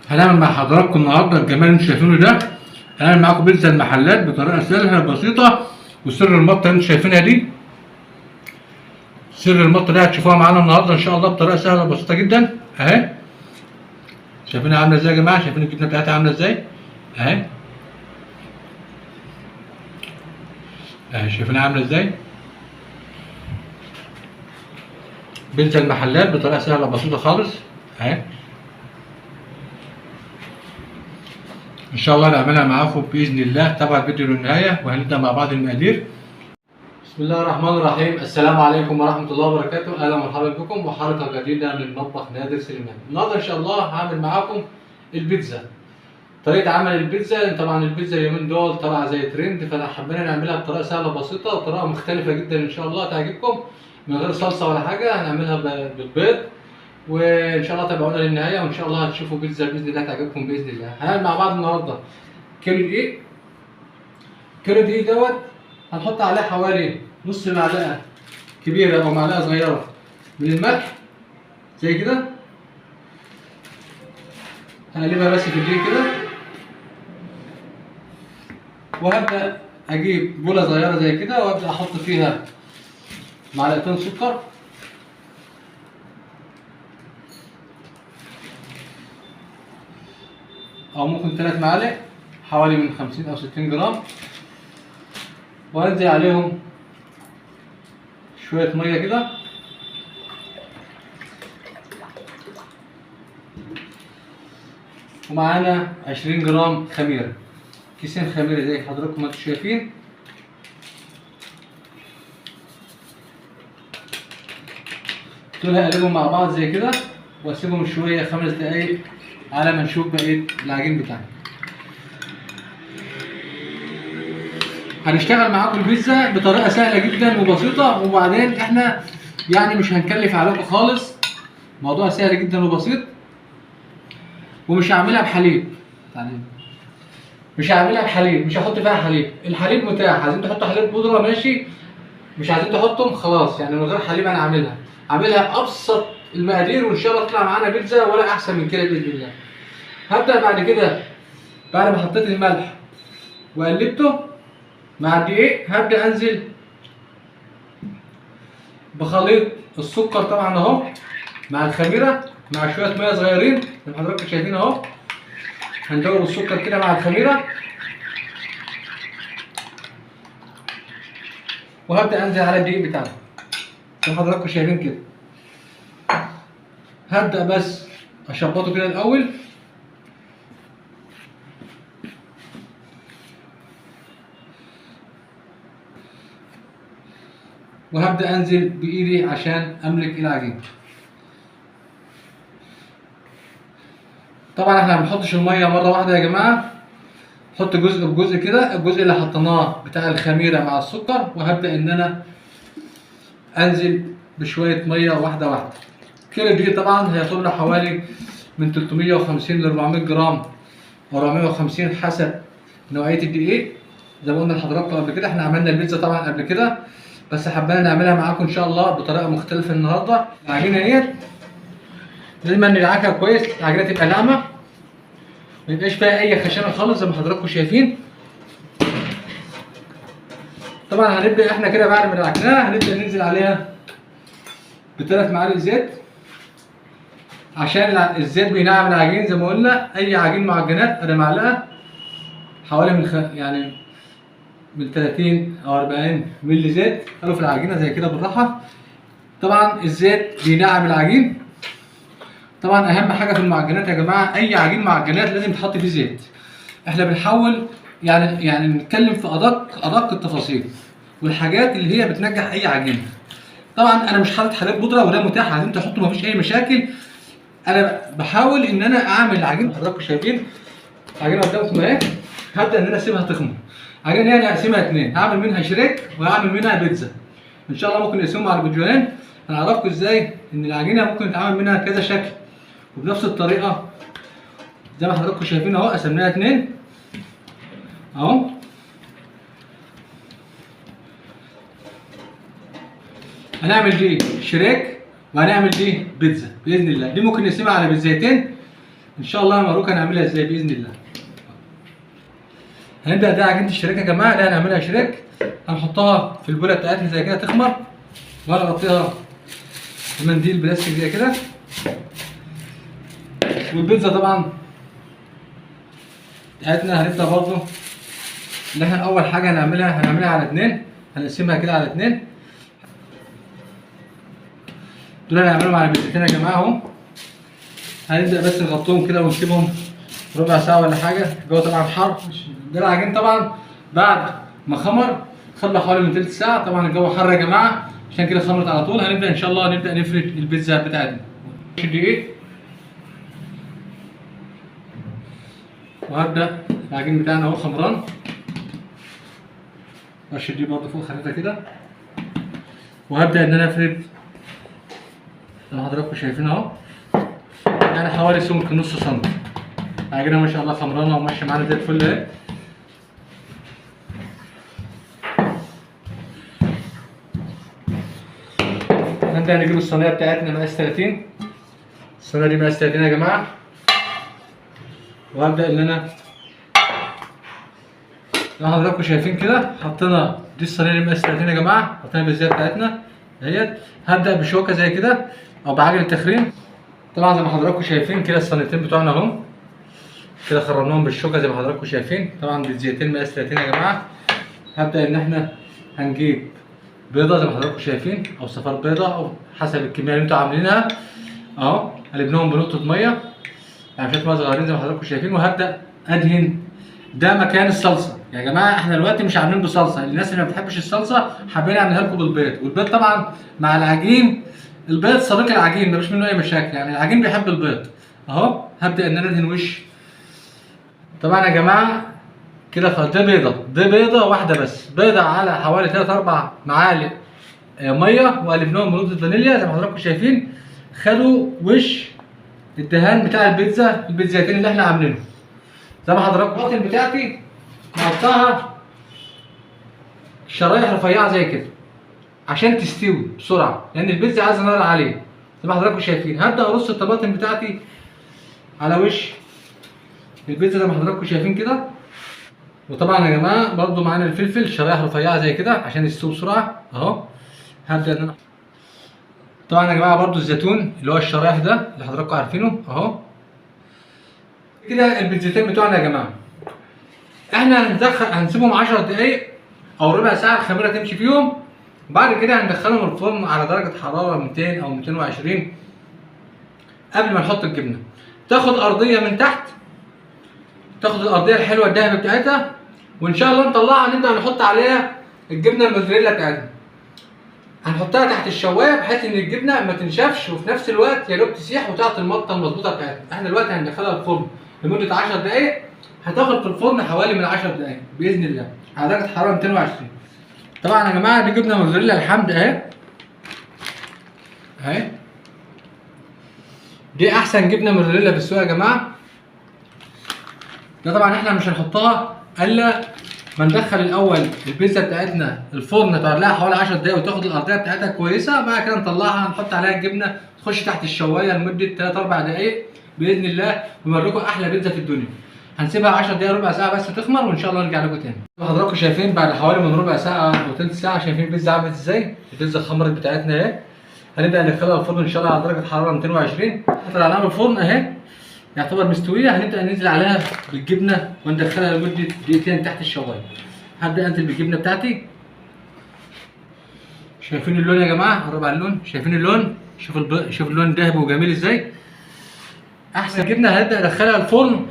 هنعمل مع حضراتكم النهارده الجمال اللي انتم شايفينه ده. هنعمل معاكم بيتزا المحلات بطريقة سهلة بسيطة، وسر المطه اللي انتم شايفينها دي، سر المطه دي هتشوفوها معانا النهارده ان شاء الله بطريقة سهلة بسيطة جدا. اهي شايفينها عامله ازاي يا جماعة؟ شايفين الجبنة بتاعتها عامله ازاي؟ اهي اهي شايفينها عامله ازاي؟ بيتزا المحلات بطريقة سهلة بسيطة خالص. اهي ان شاء الله نعملها معاكم باذن الله. تابعوا الفيديو للنهاية وهنبدا مع بعض المقادير. بسم الله الرحمن الرحيم. السلام عليكم ورحمة الله وبركاته. اهلا ومرحبا بكم وحلقه جديدة من مطبخ نادر سليمان. النهارده ان شاء الله هعمل معاكم البيتزا، طريقه عمل البيتزا. طبعا البيتزا اليومين دول طالعه زي ترند، فانا حبينا نعملها بطريقة سهلة بسيطة وطريقه مختلفة جدا ان شاء الله تعجبكم، من غير صلصه ولا حاجة. هنعملها بالبيض، وان شاء الله تابعونا للنهاية وان شاء الله هتشوفوا بيتزا باذن الله تعجبكم باذن الله. هنعمل مع بعض النهارده كيلو دقيق. كيلو دقيق دوت هنحط عليه حوالي نص معلقه كبيرة او معلقه صغيرة من الملح زي كده. هنقلبها بس في الدقيق كده، وهبدا اجيب بوله صغيرة زي كده وابدا احط فيها معلقتين سكر، او ممكن 3 معالق، حوالي من 50 او 60 جرام، وانزل عليهم شوية مية كده. ومعانا 20 جرام خميرة، كيسين خميرة زي حضراتكم ما انتم شايفين. دول هقلبهم مع بعض زي كده واسيبهم شوية 5 دقايق على ما نشوف بقية العجين بتاعنا. هنشتغل معاكم البيتزا بطريقة سهلة جدا وبسيطة، وبعدين احنا يعني مش هنكلف عليكم خالص، موضوع سهل جدا وبسيط. ومش هعملها بحليب، مش هعملها بحليب، مش هحط فيها حليب. الحليب متاح، عايزين تحطوا حليب بودره ماشي، مش عايزين تحطهم خلاص، يعني من غير حليب انا عاملها، عاملها ابسط المقادير، وان شاء الله تطلع معانا بيتزا ولا احسن من كده باذن الله. هبدا بعد كده، بعد ما حطيت الملح وقلبته مع الدقيق، هبدا انزل بخليط السكر طبعا اهو مع الخميره مع شوية مية صغيرين زي ما حضراتكم شايفين اهو. هندوب السكر كده مع الخميره، وهبدا انزل على الدقيق بتاعنا زي ما حضراتكم شايفين كده. هبدا بس اشبطه كده الاول، وهبدا انزل بايدي عشان املك العجين. طبعا احنا ما بنحطش المية مرة واحدة يا جماعة، نحط جزء بجزء كده. الجزء اللي حطيناه بتاع الخميره مع السكر، وهبدا ان انا انزل بشوية مية واحدة واحدة. كيلو دقيق طبعا هياخد له حوالي من 350 ل 400 جرام او 450 حسب نوعية الدقيق. زي ما قلنا لحضراتكم قبل كده، احنا عملنا البيتزا طبعا قبل كده، بس حبينا نعملها معاكم ان شاء الله بطريقة مختلفة النهارده. العجينة ديت لازم ندعكها كويس، العجينة تبقى ناعمة ما يبقاش فيها اي خشنه خالص زي ما حضراتكم شايفين. طبعا هنبدا احنا كده بعد ما دعكناها هنبدا ننزل عليها ب3 معالق زيت، عشان الزيت بينعم العجين زي ما قلنا. اي عجين معجنات انا معلقه حوالي من يعني من 30 او 40 مللي زيت قالوا في العجينة زي كده بالراحة. طبعا الزيت بينعم العجين. طبعا اهم حاجة في المعجنات يا جماعة، اي عجين معجنات لازم تحط فيه زيت. احنا بنحاول يعني نتكلم في ادق التفاصيل والحاجات اللي هي بتنجح اي عجينه. طبعا انا مش حاطط حليب بودره وده متاح، عايزين تحطوا مفيش اي مشاكل. انا بحاول ان انا اعمل العجينة، حضراتكم شايفين العجينة قدامكم اهي. هبدا ان انا اسيبها تخمر. العجينة دي انا هقسمها 2، هعمل منها شريك وهعمل منها بيتزا ان شاء الله. ممكن نقسمهم على فيديوهين، هنعرفكم ازاي ان العجينة ممكن يتعمل منها كذا شكل وبنفس الطريقة زي ما حضراتكم شايفين اهو. قسمناها 2 اهو. هنعمل دي شريك وهنعمل دي بيتزا باذن الله. دي ممكن نقسمها على بيتزايتين، ان شاء الله هنوريكم هنعملها ازاي باذن الله. هنبدا ده عجينه الشريك يا جماعة، ده هنعملها شريك، هنحطها في البوله بتاعتنا زي كده تخمر، وهنغطيها بمنديل بلاستيك زي كده. والبيتزا طبعا بتاعتنا هنبدا برضو ان احنا اول حاجة هنعملها على 2، هنقسمها كده على 2. دول هنعملهم على بيتزتين يا جماعة اهو. هنبدا بس نغطيهم كده ونسيبهم ربع ساعة ولا حاجة، الجو طبعا حر. ده العجين طبعا بعد ما خمر خد له حوالي من تلت ساعة، طبعا الجو حر يا جماعة عشان كده خمرت على طول. هنبدا ان شاء الله نبدا نفرد البيتزا بتاعتنا. دقيق، وهبدا العجين بتاعنا اهو خمران، رشه دي برضه فوق خفيفة كده، وهبدا ان انا افرد زي ما حضراتكم شايفين اهو، يعني حوالي سمك نص سنتي. العجينة ما شاء الله خمرانه وماشية معانا زي الفل اهي. هنبدا نجيب الصينية بتاعتنا مقاس 30، الصينية دي مقاس 30 يا جماعة. وهبدا ان انا زي ما حضراتكم شايفين كده حطينا دي الصينية دي مقاس 30 يا جماعة، حطينا بالزيت بتاعتنا اهيت. هبدا بشوكة زي كده او بعجل التخريم. طبعا زي ما حضراتكم شايفين كده الصينيتين بتوعنا اهم كده خرمناهم بالشوكة زي ما حضراتكم شايفين، طبعا بالزيتين مقاس 30 يا جماعة. هبدا ان احنا هنجيب بيضة زي ما حضراتكم شايفين، او صفار بيضة او حسب الكمية اللي انتوا عاملينها اهو. قلبناهم بنقطة مية يعني شوية مية صغيرين زي ما حضراتكم شايفين. وهبدا ادهن ده مكان الصلصه يا جماعة. احنا دلوقتي مش عاملين بصلصه، الناس اللي ما بتحبش الصلصه حابين اعملها لكم بالبيض. والبيض طبعا مع العجين، البيض صديق العجين مفيش منه اي مشاكل، يعني العجين بيحب البيض اهو. هبدا ان انا ادهن وش. طبعا يا جماعة كده خلاص، ده بيضة، دي بيضة واحدة بس، بيضة على حوالي 3 4 معالق مية، وقلبناهم بنقطة فانيليا زي ما حضراتكم شايفين. خدوا وش الدهان بتاع البيتزا، البيتزاتين اللي احنا عاملينهم زي ما حضراتكم. البطن بتاعتي مقطعها شرايح رفيعة زي كده عشان تستوي بسرعة، لان البيتزا عايزه نار عالية زي ما حضراتكم شايفين. هبدا ارص الطماطم بتاعتي على وش البيتزا زي ما حضراتكم شايفين كده. وطبعا يا جماعة برضو معانا الفلفل شرايح رفيعة زي كده عشان يستوي بسرعة اهو. هبدا ان انا طبعا يا جماعة برضو الزيتون اللي هو الشرايح ده اللي حضراتكم عارفينه اهو. كده البيتزتين بتوعنا يا جماعة احنا هنسيبهم 10 دقايق او ربع ساعة الخميره تمشي فيهم، وبعد كده هندخلهم الفرن على درجه حرارة 200 او 220 قبل ما نحط الجبنة. تاخد ارضية من تحت، تاخد الارضية الحلوة الذهبي بتاعتها، وان شاء الله نطلعها نبدا نحط عليها الجبنة الموزاريلا بتاعتنا. هنحطها تحت الشوايه بحيث ان الجبنة ما تنشفش، وفي نفس الوقت يا دوب تسيح وتعطي المطه المظبوطه بتاعتنا. احنا دلوقتي هندخلها الفرن لمدة 10 دقائق، هتاخد في الفرن حوالي من 10 دقائق باذن الله على درجه حرارة 220. طبعا يا جماعة دي جبنه موزاريلا الحمد اهي اهي، دي احسن جبنه موزاريلا في السوق يا جماعة. ده طبعا احنا مش هنحطها الا ما ندخل الاول البيتزا بتاعتنا الفرن، تقعد لها حوالي 10 دقايق وتاخد الارضية بتاعتها كويسة. بعد كده نطلعها نحط عليها الجبنة تخش تحت الشوايه لمدة 3 4 دقايق باذن الله، ونوريكم احلى بيتزا في الدنيا. هنسيبها 10 دقايق ربع ساعة بس تخمر، وان شاء الله نرجع لكم تاني. حضراتكم شايفين بعد حوالي من ربع ساعة او ثلث ساعة شايفين البيتزا عملت ازاي. البيتزا خمرت بتاعتنا اهي. هنبدا ندخلها الفرن ان شاء الله على درجه حرارة 220. طلعناها من الفرن اهي يعتبر مستوية. هنبدا ننزل عليها بالجبنه وندخلها لمدة دقيقتين تحت الشوايه. هبدا انزل بالجبنه بتاعتي. شايفين اللون يا جماعة؟ قرب على اللون. شايفين اللون؟ شوف اللون ذهبي وجميل ازاي. احسن جبنه. هبدا ادخلها الفرن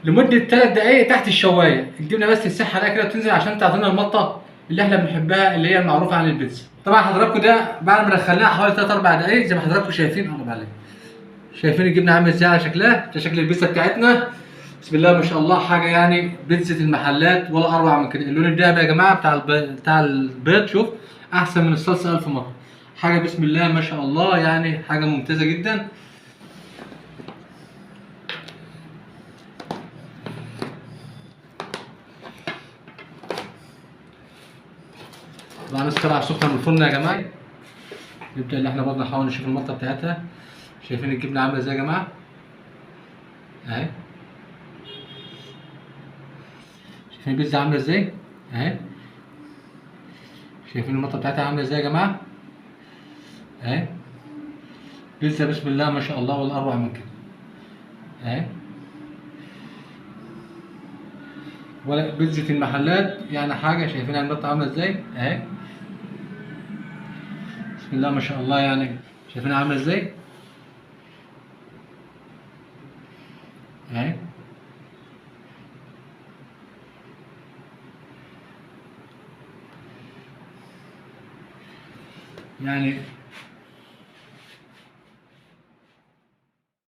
لمدة 3 دقائق تحت الشوايه. الجبنة بس تسيح عليها كده وتنزل عشان تعطينا المطه اللي احنا بنحبها اللي هي المعروفة عن البيتزا. طبعا حضراتكم ده بعد ما دخلناها حوالي 3 4 دقائق زي ما حضراتكم شايفين، قرب عليها، شايفين الجبنة عامله ازاي على شكلها؟ ده شكل البيتزا بتاعتنا بسم الله ما شاء الله، حاجة يعني بيتزا المحلات ولا اروع من كده. اللون الذهبي يا جماعة بتاع البيض، شوف احسن من الصلصه 1000 مرة. حاجة بسم الله ما شاء الله، يعني حاجة ممتازة جدا. طبعا لسه طالعه سخنة من الفرن يا جماعة. نبدا ان احنا برضه نحاول نشوف المطه بتاعتها. شايفين الجبنة عامله ازاي يا جماعة؟ اهي. شايفين البيتزا عامله ازاي اهي؟ شايفين المطه بتاعتها عامله ازاي يا جماعة اهي؟ بيتزا بسم الله ما شاء الله ولا اروع من كده اهي، ولا بيتزا المحلات يعني حاجة. شايفينها المطه عامله ازاي اهي؟ بسم الله ما شاء الله، يعني شايفينها عامله ازاي اهي؟ يعني